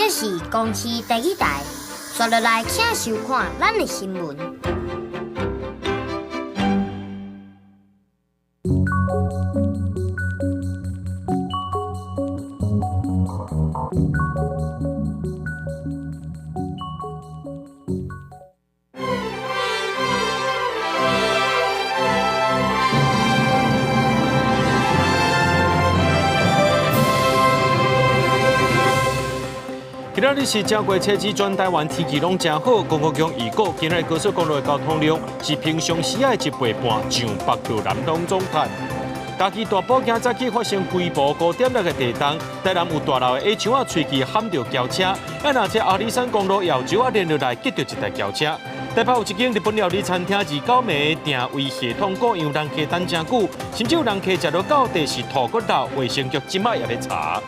這是公視第二台，紲落來請收看咱的新聞。今仔日是正月初二，全台灣天氣攏誠好。觀光局預估，今仔日高速公路的交通量是平常時仔的一倍半，上北到南攏總塞。嘉義大埔今早起發生規模5.6的地動，台南有大樓的矮牆仔喙齒撼著轎車，啊，若這阿里山公路搖石仔連落來，擊著一台轎車。台北有一間日本料理餐廳29暝訂位系統故障，人客等誠久，甚至有人客食落到底是吐閣漏，衛生局這擺也咧查。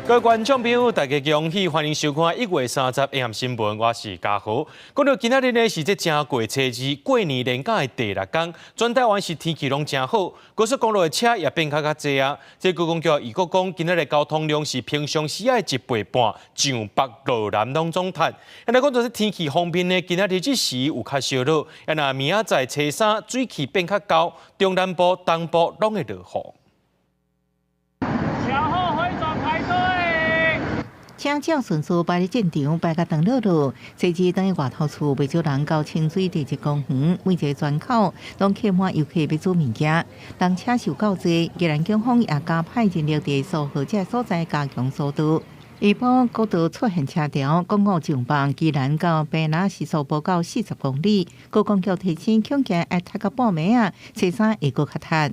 各位觀眾朋友，大家恭喜，歡迎收看1月30日新聞，我是嘉豪。講到今仔日呢，是這正月初二過年連假的第六天，全台灣是天氣攏誠好，高速公路的車也變較較濟啊。這觀光局預估講，今仔日交通量是平常時仔的一倍半，上北落南攏總塞。啊，來講到這天氣方面呢，今仔日這時有較燒熱，啊，若明仔載初三水汽變較高，中南部、東部攏會落雨。車照順序排佇戰場，排甲長落落。初二轉去外頭厝，袂少人到清水地質公園，每一个轉口攏客滿遊客欲煮物件。人車受夠濟，宜蘭警方也加派人力佇蘇河這所在加強疏導。下晡國道出現車潮，公路上北宜蘭到屏南時速無到40公里。高公局提醒，恐驚愛塞到半暝仔，初三會閣較塞。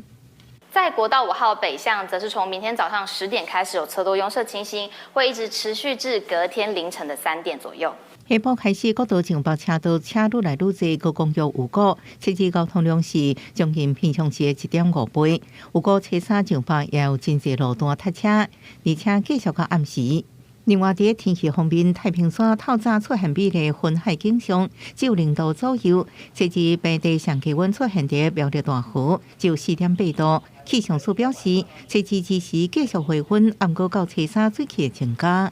在國道5號北向，則是從明天早上10點開始有車多擁塞情形，會一直持續至隔天凌晨的3點左右。下晡開始，國道上北車道車愈來愈濟，高公局預估，初二交通量是將近平常時的1.5倍。預估初三上北也有真濟路段塞車，而且繼續到暗時。另外，佇天氣方面，太平山透早出現美麗雲海景象，只有0度左右。初二平地上氣溫出現佇苗栗大湖，只有4.8度。氣象署表示，初二之時繼續回溫，毋過到初三水氣會增加。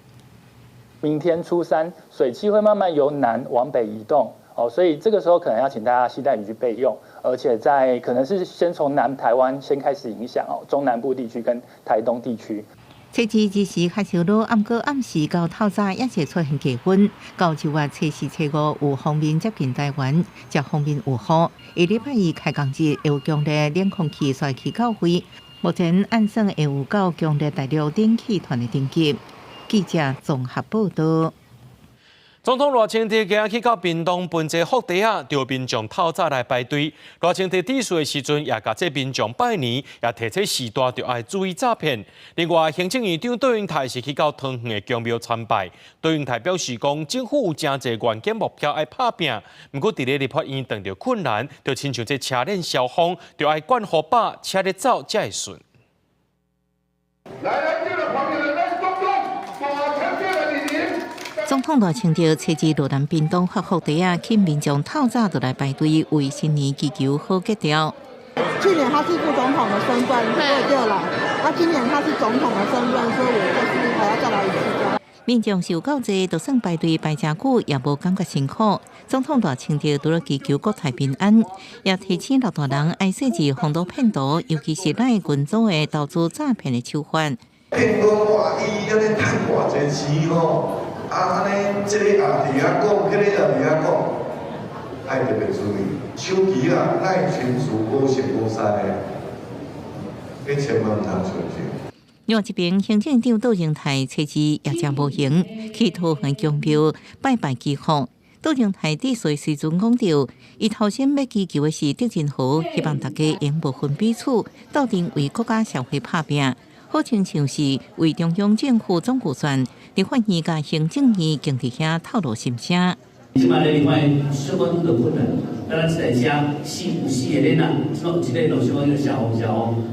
明天初三，水汽會慢慢由南往北移動，哦，所以這個時候可能要請大家攜帶雨具備用，而且在可能是先從南台灣先開始影響哦，中南部地區跟台東地區。初二之時較燒熱，毋過暗時到透早也是出現低溫。到晝月初四、初五有鋒面接近台灣，這方面有雨。下禮拜一開工日會有強烈冷空氣衰去到位，目前按算會有較強烈大陸冷氣團的等級。記者綜合報道。總統賴清德今日去到屏東盆濟福地仔，著民眾透早來排隊。賴清德致辭的時陣，也共這民眾拜年，也提醒時代著愛注意詐騙。另外，行政院長卓榮泰是去到桃園的宮廟參拜。卓榮泰表示講，政府有誠濟願景目標愛拍拚，毋過佇咧立法院遇著困難，就親像這車輪蕭峰，著愛灌予飽，車咧走才會順。來來，這個朋友，來總統，大清的總統賴清德初二落南屏東福地仔，請民眾透早就來排隊為新年祈求好吉兆。去年他是副總統的身份，所以就來；啊，今年他是總統的身份，所以我就是還要再來一次。民眾受夠濟，就算排隊排誠久，也無感覺辛苦。總統賴清德除了祈求國泰民安，也提醒老大人愛細緻防堵騙徒，尤其是咱群組的投資詐騙的手法。騙講哇，伊按呢趁偌濟錢吼，啊，按呢，這個也佇遐講，彼個也佇遐講，愛特別注意，手機啊，咱會清楚無熟無識的，你千萬毋通相信。另外一邊，行政長卓榮泰初二也誠無閒，去桃園宮廟拜拜祈福。卓榮泰致辭時陣講著，伊頭先欲祈求的是得仁和，希望大家會無分彼此，鬥陣為國家社會拍拚。好親像是為中央政府總預算，立法院佮行政院共佇遐透露心聲。這擺咧立法院小可拄著困難，咱這台車四有四个輪仔，這擺有一个路小可叫蕭峰蕭峰。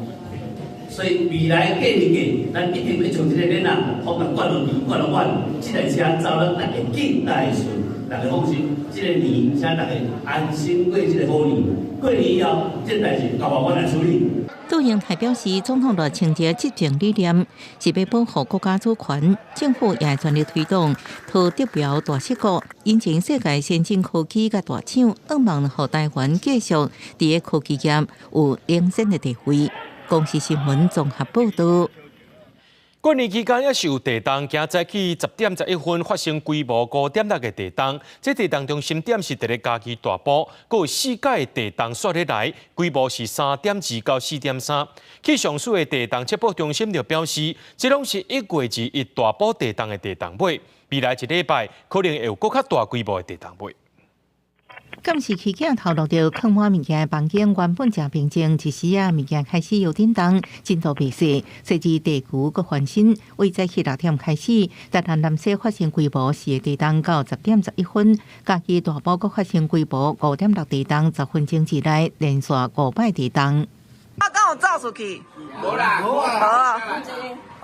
所以未來過年過，咱一定欲將這個輪仔，予共灌落去，灌落遠，這台車走咱逐家緊，逐家順，逐家放心。這個年，請逐家安心過這個好年。過年以後，這個代誌交予阮來處理。杜英台表示，總統賴清德執政理念是欲保護國家主權，政府也會全力推動桃竹苗大矽谷，引進世界先進科技佮大廠，向望予台灣繼續佇科技業有領先的地位。公視新聞綜合報導。過年期間猶是有地動，今早起10點11分發生規模5.6的地動，這地動中心點是佇咧嘉義大埔，閣有四改地動紲咧來，規模是3.2到4.3。氣象署的地動測報中心就表示，這攏是1月21大埔地動的地動尾，未來一禮拜可能會有閣較大規模的地動尾。監視器鏡頭錄著囥滿物件的房間，原本誠平靜，一時仔物件開始搖振動，震度袂細，隨之地球閣翻身。為早起6點開始，台南南勢發生規模4個地動到10點11分，嘉義大埔閣發生規模5.6地動，10分鐘之內連續五擺地動。啊，敢有走出去？無啦，無啊。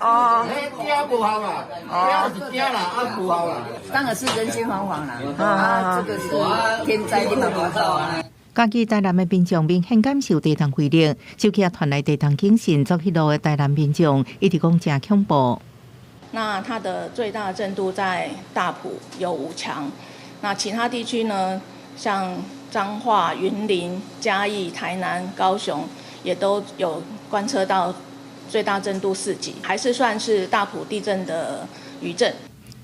哦。驚無效啦，驚是驚啦，啊無效啦。當然是人心惶惶啦。啊，這個是天災，你嘛無道啊。嘉義台南的民眾明顯感受地動威力，手機傳來地動警訊，走彼路的台南民眾一直講誠恐怖。那它的最大震度在大埔有5強，那其他地區呢，像彰化、雲林、嘉義、台南、高雄，也都有觀測到最大震度4級，還是算是大埔地震的餘震。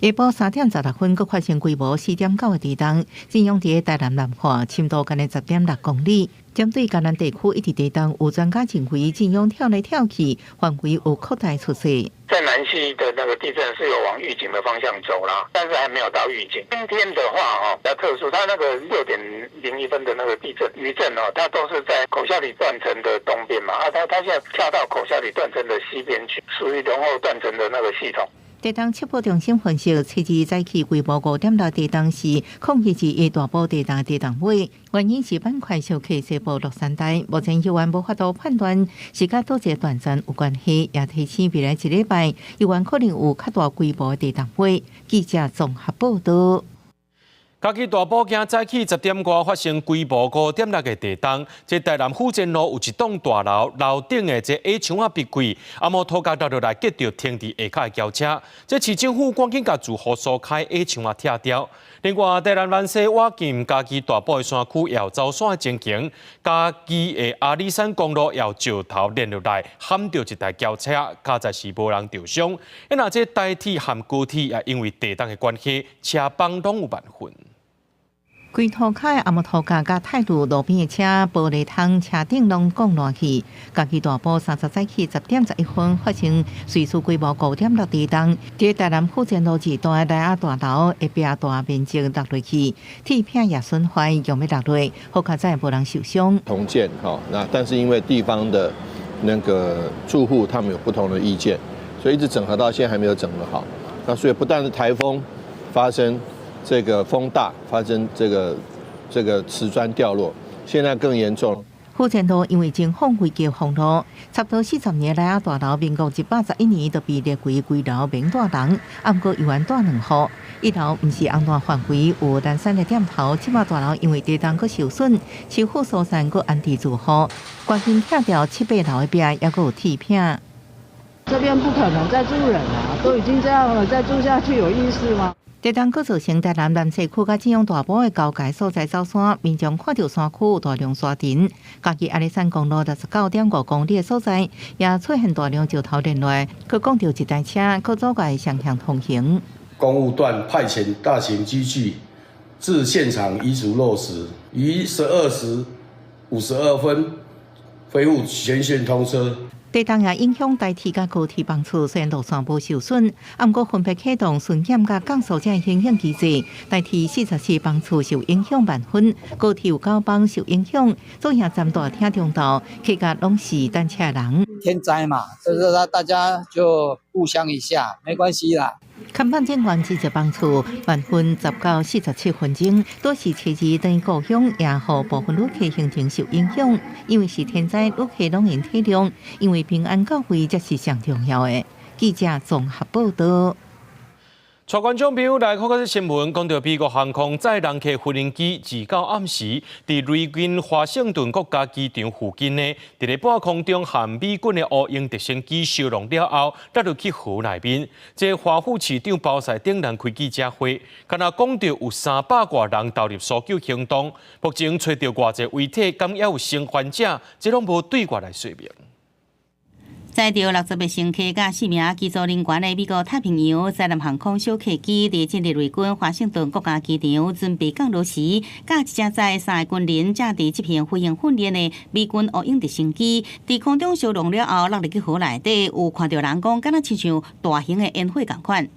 下晡3點16分，閣發生規模4.9的地動，震央佇台南南岸，深度干焦10.6公里。針對嘉南地區一直地動，有專家認為震央跳來跳去，範圍有擴大趨勢。在南勢的那個地震是有往預警的方向走啦，但是還沒有到預警。今天的話哦，比較特殊，它那個6點01分的那個地震餘震哦，它都是在口硟里斷層的東邊嘛，啊，它現在跳到口硟里斷層的西邊去，屬於濃厚斷層的那個系統。地動測報中心分析，初二早起規模5.6地動是0121大埔地動地動尾，原因是板塊相克西部樂山帶，目前猶原無法度判斷是佮佗一个斷層有關係，也提醒未來一禮拜猶原可能有較大規模的地動尾。記者綜合報導。嘉義大埔今早起10點外發生規模5.6的地動，這台南府前路有一棟大樓樓頂的這矮牆仔壁櫃，啊無土角落落來擊著停佇下跤的轎車，這市政府趕緊共住戶疏開矮牆仔拆掉。另外，台南蘭西瓦近嘉義大埔的山區也有走山的情形，嘉義的阿里山公路也有石頭連落來，撼著一台轎車，佳哉是無人受傷。啊，這台鐵和高鐵也因為地動的關係，車班攏有慢分。規塗跤的紅毛土角佮態度路邊的車玻璃窗、車頂攏滾爛去。嘉義大埔30早起10點11分發生瑞士規模5.6地動，佇台南府前路二段的萊仔大樓下壁大面積落落去，鐵片也損壞，用欲落落，好佳哉無人受傷。重建哈，那但是因為地方的那個住戶他們有不同的意見，所以一直整合到現在還沒有整合好。那所以不但是颱風發生。這個風大發生這個瓷磚掉落，現在更嚴重。府前路因為情況危急封路，差不多40年來仔大樓，民國111年就被列為危樓免住人，毋過猶原住兩戶。一樓毋是紅單範圍有南山的店頭，這馬大樓因為地動閣受損，市府疏散閣安置住戶，趕緊拆掉七八樓的壁，猶閣有鐵片。這邊不可能再住人了，都已經這樣了，再住下去有意思嗎？地動閣造成台南南勢區佮紫陽大埔的交界所在走山，民眾看著山區有大量沙塵。嘉義阿里山公路69.5公里的所在，也出現大量石頭連落，閣摃著一台車，閣阻礙雙向通行。工務段派遣大型機具至現場移除落石，於12時52分恢復全線通車。地動也影響台鐵佮高鐵班次，雖然路線無受損，毋過分別啟動巡檢佮降速這警應機制。台鐵44班次受影響慢分，高鐵有9班受影響。總營站大廳中晝，客家攏是等車人。天災嘛，就是大家就互相一下，沒關係啦。看板前原70班次慢分10到47分鐘，都是車子等故鄉，也予部分旅客行程受影響。因為是天災，旅客攏會體諒，因為平安到位才是上重要的。記者綜合報導。帶觀眾朋友來看個新聞，講到美國航空載人客飛行機，29暗時佇雷根華盛頓國家機場附近呢，佇咧半空中和美軍的烏鷹直升機相撞了後，落入去河內面。這華府市長鮑賽等人開記者會，敢若講著有300外人投入搜救行動，目前揣著偌濟遺體，敢猶有生還者，這攏無對外來說明。載著60個乘客佮四名機組人員的美國太平洋載人航空小客機，佇進入雷根華盛頓國家機場準備降落時，佮一隻載三个軍人正佇執行飛行訓練的美軍烏鷹直升機，佇空中相撞了後，落入去河內底，有看著人講，敢若親像大型的煙火仝款。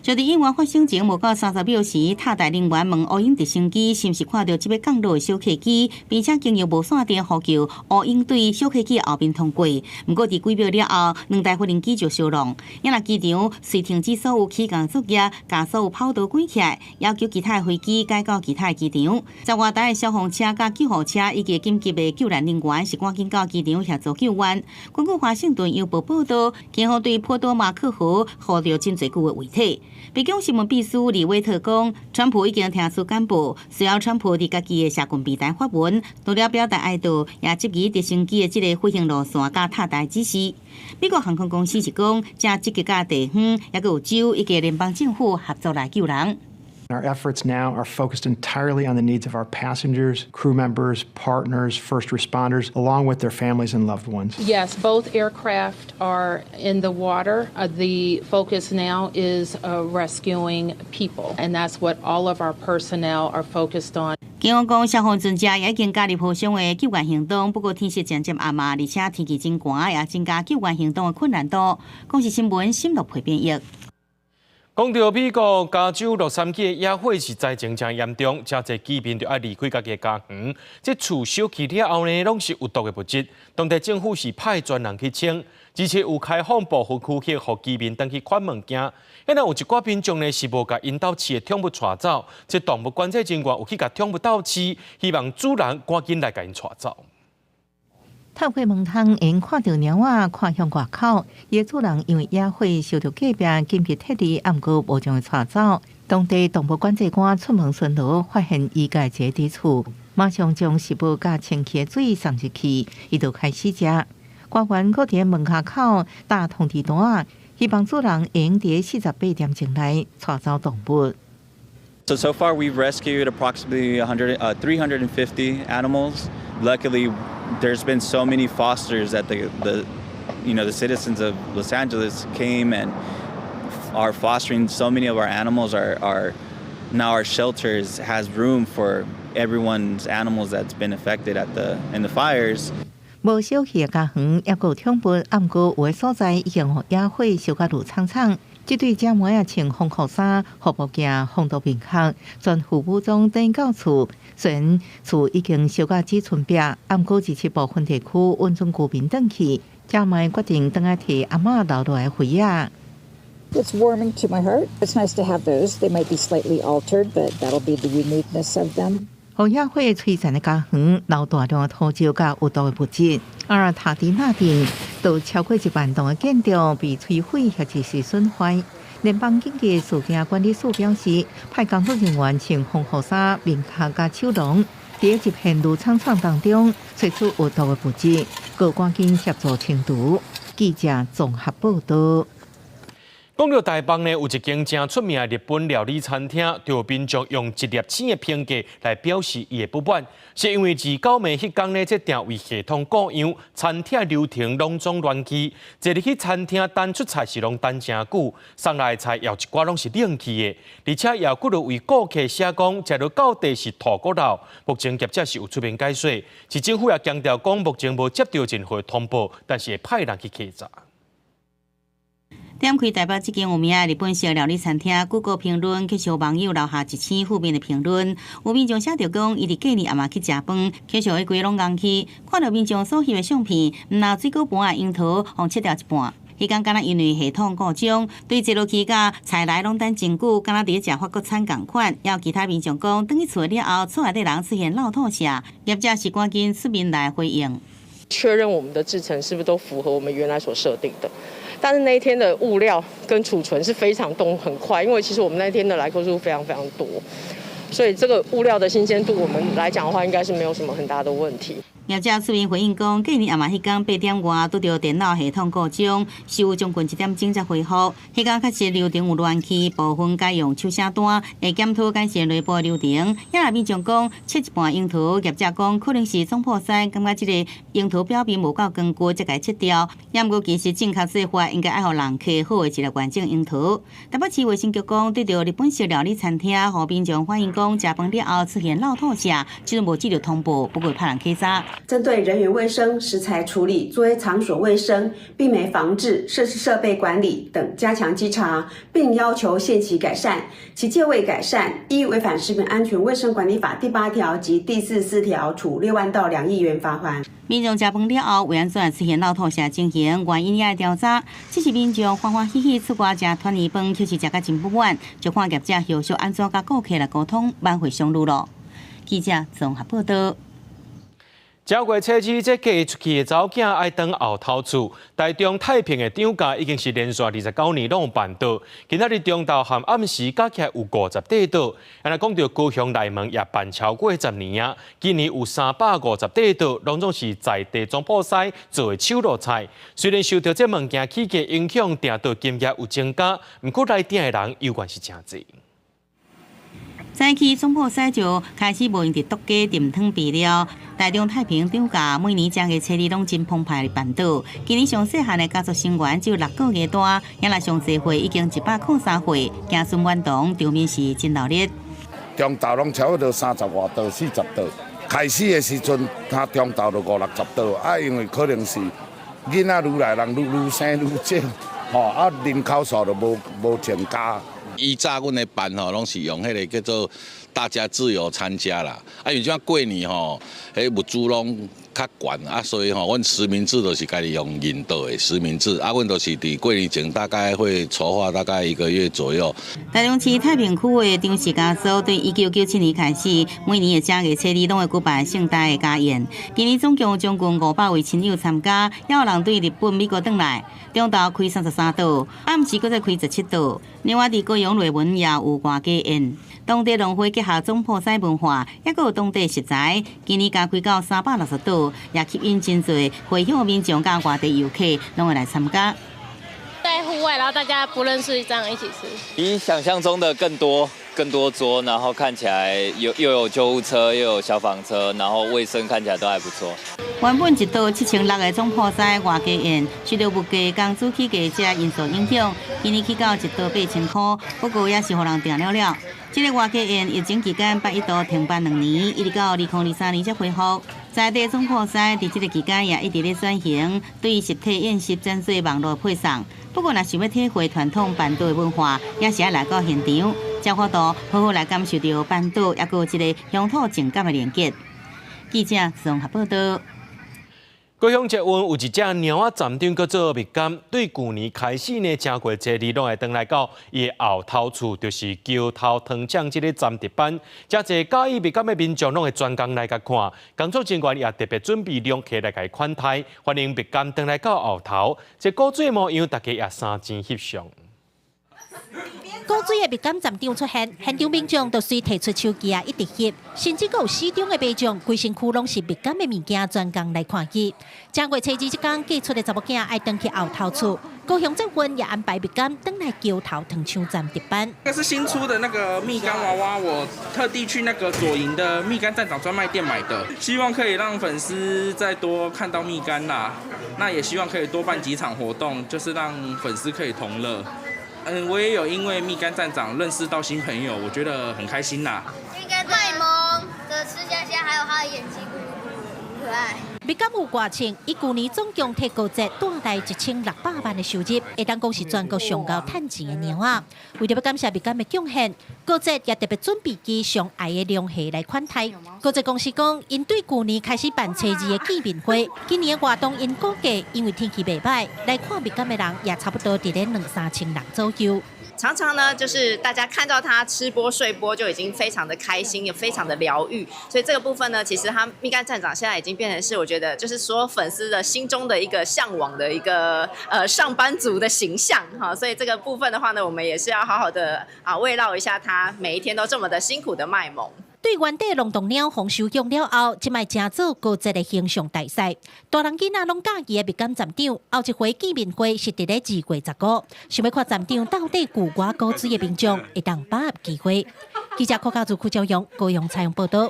就佇意外發生前無夠30秒時，塔台人員問烏鷹直升機是毋是看著這欲降落的小客機，並且經由無線電呼叫烏鷹對小客機後面通過。毋過佇幾秒了後，兩台飛行機就相撞。猶若機場隨停止所有起降作業，共所有跑道關起來，要求其他的飛機改到其他的機場。10外台的消防車佮救護車以及緊急的救難人員是趕緊到機場協助救援。根據華盛頓郵報報導，警方對波多馬克河捕著真濟具的遺體。白宮新聞秘書李威特講，川普已經聽取簡報，隨後川普佇家己的社群平台發文，除了表達哀悼，也質疑直升機的這个飛行路線佮塔台指示。美國航空公司是講，正積極佮地方，猶閣有州以及聯邦政府合作來救人。 Our efforts now are focused entirely on the needs of our passengers, crew members, partners, first responders, along with their families and loved ones. Yes, both aircraft are in the water. The focus now is rescuing people, and that's what all of our personnel are focused on. 警方講，消防船隻也已經加入河上的救援行動，不過天色漸漸暗嘛，而且天氣真寒，也增加救援行動的困難度。公視新聞新樂培編譯。講著美國加州洛杉磯的野火是災情誠嚴重，誠濟居民著愛離開家己的家園。這厝燒去了後呢，攏是有毒的物質。當地政府是派專人去清，而且有開放部分區域，予居民轉去款物件。現在有一寡民眾呢是無共𪜶兜飼的寵物帶走，這動物管制人員有去共寵物鬥飼，希望主人趕緊來共𪜶帶走。透過門窗會看著貓仔看向外口，伊的主人因為野火燒著隔壁，緊急撤離，毋過無將伊帶走。當地動物管制官出門巡邏，發現伊共一个佇厝，馬上將食物佮清氣的水送入去，伊就開始食。官員閣佇門跤口貼通知單，希望主人會用佇48點鐘內帶走動物。 So, so far we've rescued approximately 100, 350 animals. Luckily, there's been so many fosters that the citizens of Los Angeles came and are fostering so many of our animals. Now our shelters has room for everyone's animals that's been affected at the in the fires. 無燒去的家園，猶閣有寵物，毋過有的所在已經予野火燒甲綠蒼蒼。這對遮糜仔穿防護衫、護目鏡、防毒面殼，全副武裝轉到厝。雖然厝已經燒甲只賰壁，毋過27部分地區允准居民轉去，遮糜決定轉來替阿嬤留落來的歲仔。 It's warming to my heart. It's nice to have those. They might be slightly altered, but that'll be the uniqueness of them. 予野火摧殘的家園，留大量的土石佮有毒的物質。而塔迪納鎮都超過1萬棟的建築被摧毀或者是損壞。聯邦緊急事件管理署表示，派工作人員穿防護衫、面殼佮手籠，佇一片綠蒼蒼當中揣出有毒的物質，閣趕緊協助清除。記者綜合報導。講著台北呢，有一間誠出名的日本料理餐廳，就有民眾用一粒星的評價來表示伊的不滿，是因為29暝彼工呢，這訂位系統故障，餐廳流程攏總亂去，坐入去餐廳等出菜時攏等誠久，送來的菜也有一寡攏是冷去的，而且也有幾落位顧客寫講，食落到底是吐骨頭。目前業者是有出面解說，市政府也強調講，目前無接著任何通報，但是會派人去稽查。點開台北這間有名的日本式料理餐廳，Google 評論卻予網友留下一星負面的評論。有民眾寫著講，伊佇過年暗暝去食飯，卻予規攏𠢕去，看著民眾所翕的相片，毋但水果盤的櫻桃予切掉一半。彼工敢若因為系統故障，對坐落去佮菜來攏等真久，敢若佇咧食法國餐仝款。也有其他民眾講，轉去厝了後，厝內底人出現落吐瀉，業者是趕緊出面來回應。確認我們的製程是不是都符合我們原來所設定的。但是那一天的物料跟儲存是非常動很快，因為其實我們那天的來客數非常非常多，所以這個物料的新鮮度，我們來講的話，應該是沒有什麼很大的問題。業者出面回應講，過年暗暝彼工8點外拄著電腦系統故障，是有將近1點鐘才恢復。彼工確實流程有亂去，部分改用手寫單，會檢討改善內部流程。也若民眾講切一半櫻桃，業者講可能是總鋪師感覺這个櫻桃表面無夠光滑，才共切掉。也毋過其實正確做法應該愛予人客好的一粒完整櫻桃。台北市衛生局講，對著日本式料理餐廳，予民眾反映講，食飯了後出現落吐瀉，這陣無接著通報，不過拍人稽查。針對人員衛生、食材處理、作業場所衛生、病媒防治、設施設備管理等加強稽查，並要求限期改善。期屆未改善，依違反食品安全衛生管理法第8條及第44條，處6萬到2億元罰鍰。民眾食飯了後，為按怎出現落吐瀉情形，原因也會調查。只是民眾歡歡喜喜出外食團圓飯，卻是食甲真不滿，就看業者後續按怎佮顧客來溝通，挽回商譽囉。記者綜合報道。正月初二，這嫁出去的查某囝愛轉後頭厝。台中太平的長假已經是連續29年攏有辦桌。今仔日中晝和暗時加起來有50塊桌。按呢講著高雄內門也辦超過10年啊，今年有350塊桌，攏總是在地總鋪師做的手路菜。雖然受著這物件起價影響，訂桌金額有增加，毋過來訂的人猶原是誠濟。早起總鋪師就開始無閒佇獨家訂湯備料。台中太平長假每年正月初二攏真澎湃的辦桌。今年上細漢的家族成員只有6個月大，也若上濟歲已經103歲，子孫滿堂，場面是真熱鬧。中晝攏差不多30外桌、40桌。開始的時陣，他中晝就50、60桌，啊，因為可能是囡仔愈來人愈愈生愈少，吼，啊人口數就無增加。以早阮的辦吼，攏是用彼个叫做大家自由參加啦。啊，因為這擺過年吼，彼物資攏較懸啊，所以吼，阮實名制就是家己用認桌的實名制。啊，阮就是佇過年前大概會籌劃大概1個月左右。台中市太平區的張氏家族對1997年開始，每年的正月初二攏會舉辦盛大的家宴。今年總共有將近500位親友參加，也有人對日本、美國轉來。中晝開33桌，暗時閣再開17桌。另外，佇高雄內門也有外家宴，當地農會結合總鋪師文化，抑閣有當地食材。今年加開到360桌，也吸引真濟回鄉民眾佮外地遊客攏會來參加。在戶外，然後大家不認識，這樣一起吃，比想象中的更多更多桌，然後看起來又有救護車，又有消防車，然後衛生看起來都還不錯。原本一桌7600的總鋪師外家宴，受著物價、工資起價這因素影響，今年起到一桌8000塊，不過也是予人訂了了。這个外家宴疫情期間捌一度停辦2年，一直到2023年才恢復。在地總鋪師佇這个期間也一直咧轉型，對實體宴席轉做網路配送。不過，若想欲體會傳統辦桌的文化，也是愛來到現場，才有法度好好來感受著辦桌，抑閣有這个鄉土情感的連結。記者綜合報道。高雄捷運有一隻貓仔站長叫做蜜柑，對舊年開始呢，正月初二攏會轉來到伊的後頭厝，就是橋頭糖廠這个站值班。誠濟佮意蜜柑的民眾攏會專工來共看，工作人員也特別準備龍客來共伊款待，歡迎蜜柑轉來到後頭。這古錐模樣，大家也相錢翕相。古錐的蜜柑站長出現，現場民眾就隨提出手機啊，一直翕，甚至閣有死忠的民眾，規身軀攏是蜜柑的物件，專工來看伊。正月初二這工嫁出的查某囝愛轉去後頭厝，高雄捷運也安排蜜柑轉來橋頭糖廠站值班。這是新出的那個蜜柑娃娃，我特地去那個左營的蜜柑站長專賣店買的，希望可以讓粉絲再多看到蜜柑啦。那也希望可以多辦幾場活動，就是讓粉絲可以同樂。我也有因為蜜柑站長認識到新朋友，我覺得很開心啦。應該賣萌的吃蝦蝦，還有他的眼睛咕嚕咕嚕，很可愛。蜜柑有偌穿，伊舊年總共替高捷帶來1600萬的收入，會當講是全國上𠢕趁錢的貓仔。為著欲感謝蜜柑的貢獻，高捷也特別準備伊上愛的龍蝦來款待。高捷公司講，𪜶對舊年開始辦初二的見面會，今年的活動𪜶估計，因為天氣袂䆀，來看蜜柑的人也差不多佇咧兩三千人左右。常常呢，就是大家看到他吃播睡播就已經非常的開心，也非常的療癒。所以這個部分呢，其實他蜜柑站長現在已經變成是我覺得就是所有粉絲的心中的一個嚮往的一個上班族的形象哈。所以這個部分的話呢，我們也是要好好的啊慰勞一下他，每一天都這麼的辛苦的賣萌。對原底龍洞鳥予收養了後，這擺成做高質的形象大使。大人囡仔攏佮意的蜜柑站長，後一回見面會是佇咧2月15，想欲看站長到底舊偌古錐的民眾，會當把握機會。記者柯家祖、柯朝陽高雄採訪報道。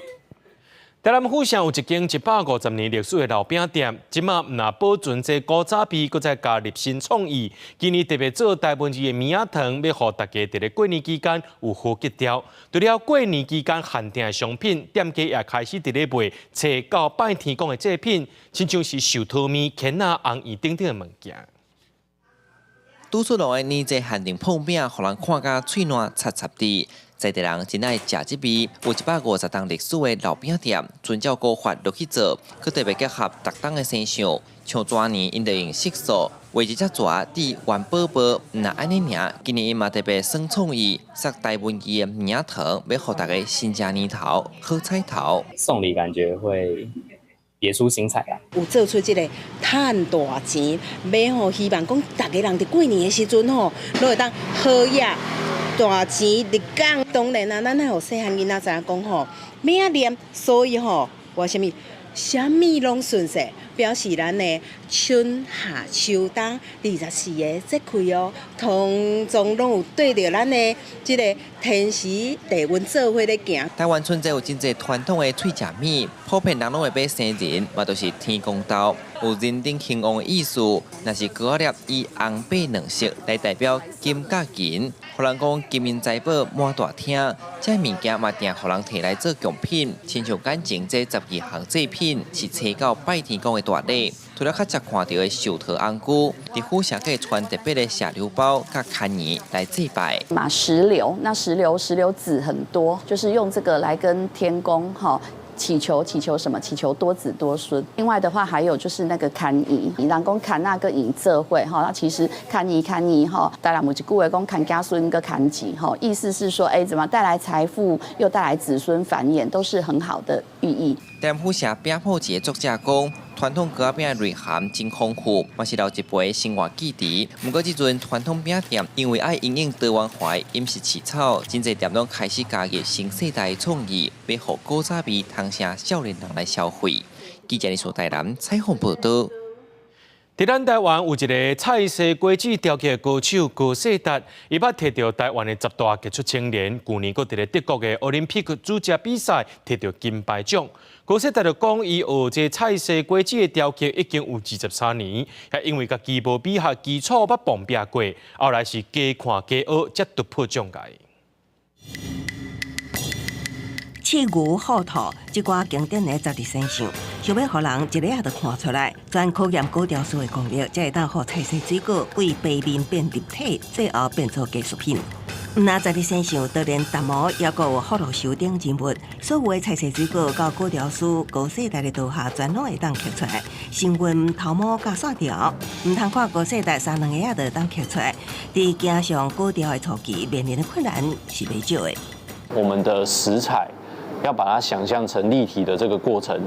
台南府城有一間150年歷史的老餅店，這馬毋但保存這古早味，閣再加入新創意。今年特別做台文字的棉仔糖，欲予大家佇咧過年期間有好格調。除了過年期間限定的商品，店家也開始佇咧賣初九拜天公的祭品，親像是壽桃麵、牽仔、紅圓等等的物件。拄出爐的年節限定膨餅，予人看甲喙瀾擦擦滴。在地人真愛食這味，有150冬歷史的老餅店，遵照古法落去做，閣特別結合逐冬的生肖，像蛇年𪜶就用色素畫一隻蛇佇元寶寶，毋但按呢爾，今年𪜶嘛特別耍創意，撒台文字的棉仔糖，欲予大家新正年頭好彩頭。送禮感覺會別出心裁啦！有做出這個趁大錢，欲予希望講逐家人佇過年的時陣吼，攏會當好額大錢入港。當然啊，咱愛予細漢囡仔知影講吼，欲按念，所以吼，我啥物啥物攏順勢，表示咱的春夏秋冬24個節氣哦，通總攏有對著咱的這個天時地運做伙咧行。台灣春節有真濟傳統的喙食物，普遍人攏會買生仁，嘛就是天公豆，有人丁興旺的意思。若是糕仔粒以紅白兩色來代表金佮銀，予人講金銀財寶滿大廳。這物件嘛定予人提來做貢品，親像感情這12項祭品是初九拜天公的大禮。除了較捷看著的壽桃紅龜，佇府城閣穿特別的石榴包佮牽圓來祭拜。嘛石榴，那石榴石榴籽很多，就是用這個來跟天公哈祈求祈求什麼？祈求多子多孫。另外的話，還有就是那個牽圓，人講牽仔佮圓做伙哈，那其實牽圓牽圓哈，當然有一句話講牽子孫閣牽錢哈，意思是說，哎，怎麼帶來財富又帶來子孫繁衍，都是很好的寓意。台南府城餅鋪一個作者講，傳統糕仔餅的內涵真豐富，嘛是老一輩生活記憶。毋過這陣傳統餅店因為愛因應多元化飲食市場，真濟店攏開始加入新世代創意，欲予古早味通成少年人來消費。記者李蘇台南採訪報導。佇咱台灣有一个菜西果子雕刻的高手高世達，伊捌摕著台灣的十大傑出青年，舊年閣佇咧德國的奧林匹克煮食比賽摕著金牌獎。高世達就講，伊學這菜西果子的雕刻已經有23年，也因為家己無美學基礎，捌碰壁過，後來是加看加學，才突破障礙。刺牛虎兔，這寡經典的十二生肖，想欲予人一下就看出來，全考驗古雕師的功力，才會當予菜色水果對白面變立體，最後變做藝術品。毋但十二生肖，就連達摩抑閣有福祿壽等人物，所有的菜色水果到古雕師高世代的刀下，全攏會當刻出來。新聞頭毛佮線條，毋通看高世代三兩下仔就當刻出來。佇走上古雕的初期，面臨的困難是袂少的。我們的食材要把它想象成立體的這個過程，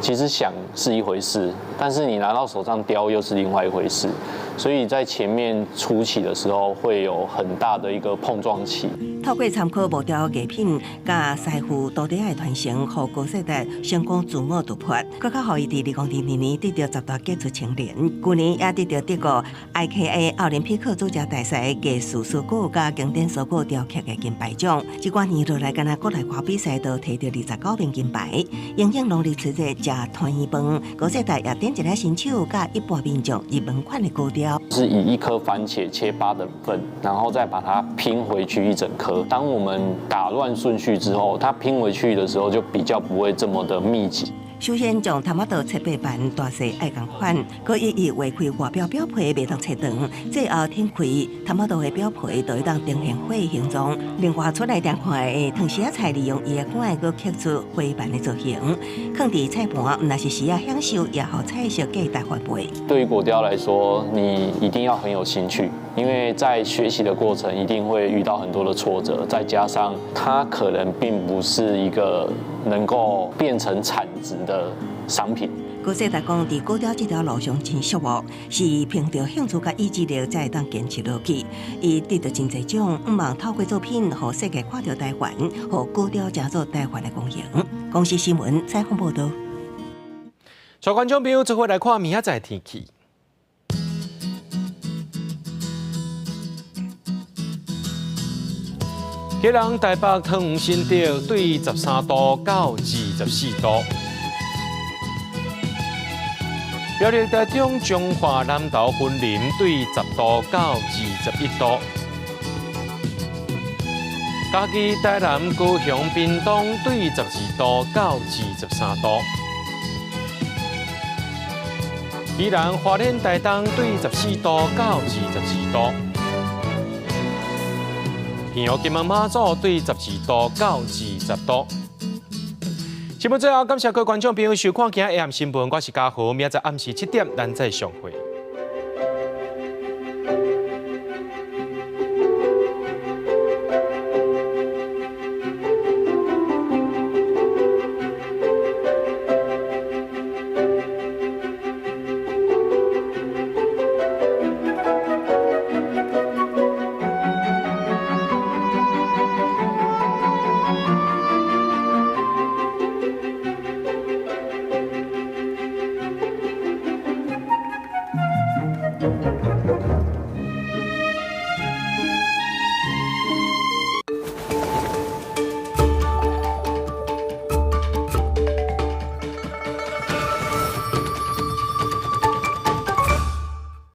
其實想是一回事，但是你拿到手上雕又是另外一回事，所以在前面初期的時候會有很大的一個碰撞期。透過參考木雕藝品，佮師傅徒弟的傳承，予高世代成功自我突破，閣較予伊佇2022年得著十大傑出青年，舊年也得著德國 IKA 奧林匹克煮食大賽藝術蔬果佮經典蔬果雕刻的金牌獎。這幾年落來，干焦國內外比賽都摕著29面金牌。迎應農曆春節食團圓飯，高世代也點一下新手佮一般民眾入門款的糕雕。是以一顆番茄切八等份，然後再把它拼回去一整顆。當我們打亂順序之後，它拼回去的時候就比較不會這麼的密集。首先將頭仔刀切八瓣，大細愛仝款，閣一一劃開外表表皮，袂當切長。最後展開頭仔刀的表皮，就會當呈現花形狀。另外出來訂看的糖絲仔菜，利用伊的稈閣刻出花瓣的造型，囥佇菜盤，毋但是食仔享受，也予菜色價值翻倍。對於果雕來說，你一定要很有興趣，因為在學習的過程一定會遇到很多的挫折，再加上它可能並不是一個能夠變成產值的商品。高世達講，佇果雕這條路上真寂寞，是憑著興趣佮意志力才會當堅持落去。伊得著真濟獎，向望透過作品，予世界看著台灣，予果雕成做台灣的光榮。公視新聞採訪報導。帶觀眾朋友做伙來看明仔載天氣。基隆、台北、桃園、新竹對13度到24度。苗栗、台中、彰化、南投、雲林對10度到21度。嘉義、台南、高雄、屏東對12度到23度。宜蘭、花蓮、台東對14度到22度。平陽、金門、馬祖對12度到20度。節目最後，感謝各位觀眾朋友收看今日下暗新聞，我是嘉豪，明仔載暗時7點，咱再相會。